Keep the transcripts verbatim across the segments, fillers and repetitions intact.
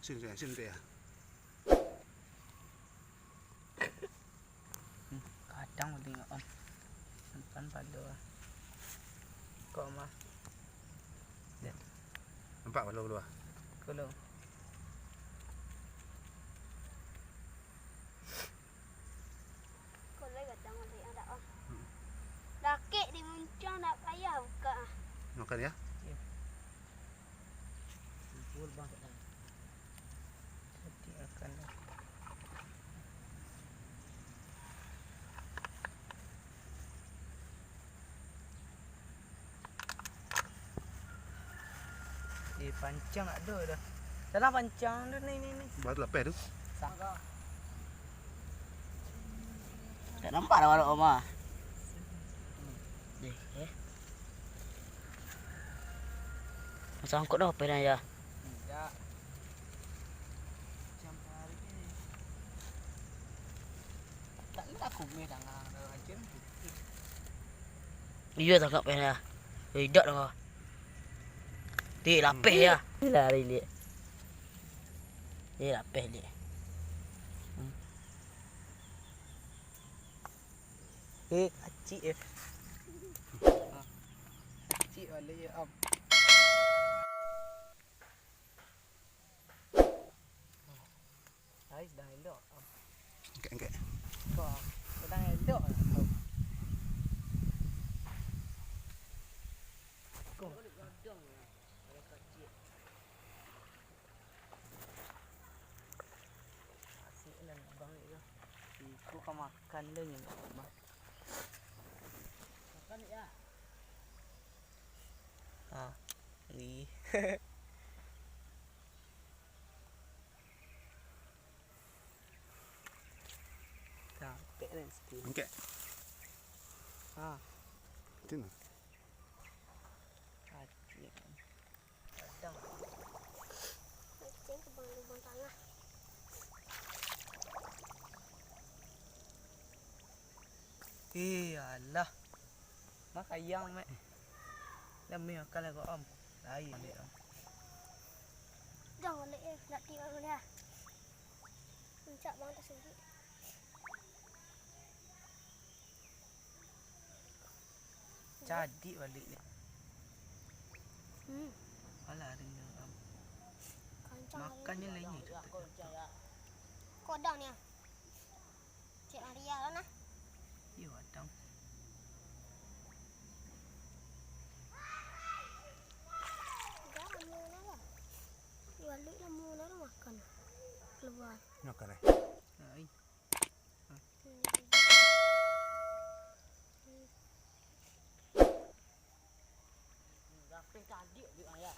Sini, sini, sini, ya. Kadang tengok, Om. Nampak palo. Kok mah? Lihat. Nampak palo keluar? Kalau. Kalau kadang ada, Om. Hmm. Lakek di muncang, nak payah buka, ah. Makan, ya? Iya. Kumpul, Bang, kat dalam. Jadi akan. Eh, pancang ado dah. Salah pancang tu ni, ni, ni. Baru lapeh tu. Sa-, tak nampak dah balok rumah. Deh, eh. Masangkut dah, apa dah, ya? Indak. Macam hari ni. Tak indak kumeh tangan kalau hancur. Iyo, tangkap peh dah. Yo, indak dah. Dek, lapeh ya. Lari, Lik. Eh, lapeh, Lik. Hmm. Eh, kacik, eh. Kacik balik, ya, Om. Ai, sadang elok, Om. Angkek, angkek. Ko, sadang elok, Om. Ko. Asik nan abang ni tu. Iko ka makan dah nyo, Mak. Makan, ya. Ah, ni. Capek ni sikit. Angkek. Ah. Itu nah. Kacik. Kadang. Kucing ke bawah lubang tanah. Eh, alah. Mak ayang, Mak. Dah makan lah kau, Om. Lain dia, Om. Jangan lek, eh. Nak tiba boleh, ah. Puncak bang tersungkit. Jadi balik ni. Hmm. Alah, rindu, Om. Kancang. Makannyo lain ni. Kodang ni, ah. Cek Maria lah nah. Iyo, adang. Dah lama lah. Balik lama lah makan. Keluar. Makan, eh? Ai. Hmm. Rapih tadi, Dik, ayah.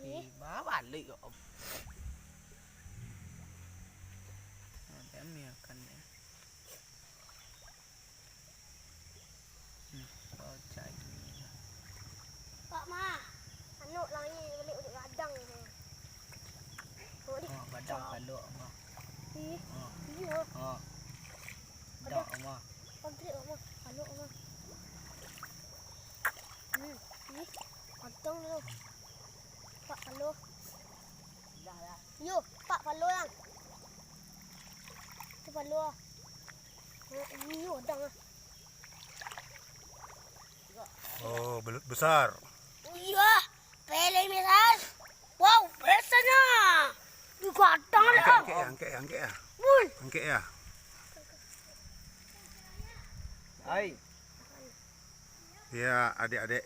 Eh, babalik kok, Om. Nah, dia makan dia. Hmm, bocah ini. Pak, mah. Anu, lah ni balik, balik gadang ni. Oh, gadang kalau, mah. Ih, oh. Iya. Oh. Gadang, mah. Komplit, mah. Kalau, mah. Hmm, ih, gadang tu. Pak, kalau. Yo, pak palo yang. Tu palo ah. Iyo, dang ah. Oh, belut besar. Iyo, pele besar. Wow, besarnya. Digadang lah. Angkek, angkek, angkek, angkek ah. Woi. Angkek ya. Hai. Ya, adik-adik.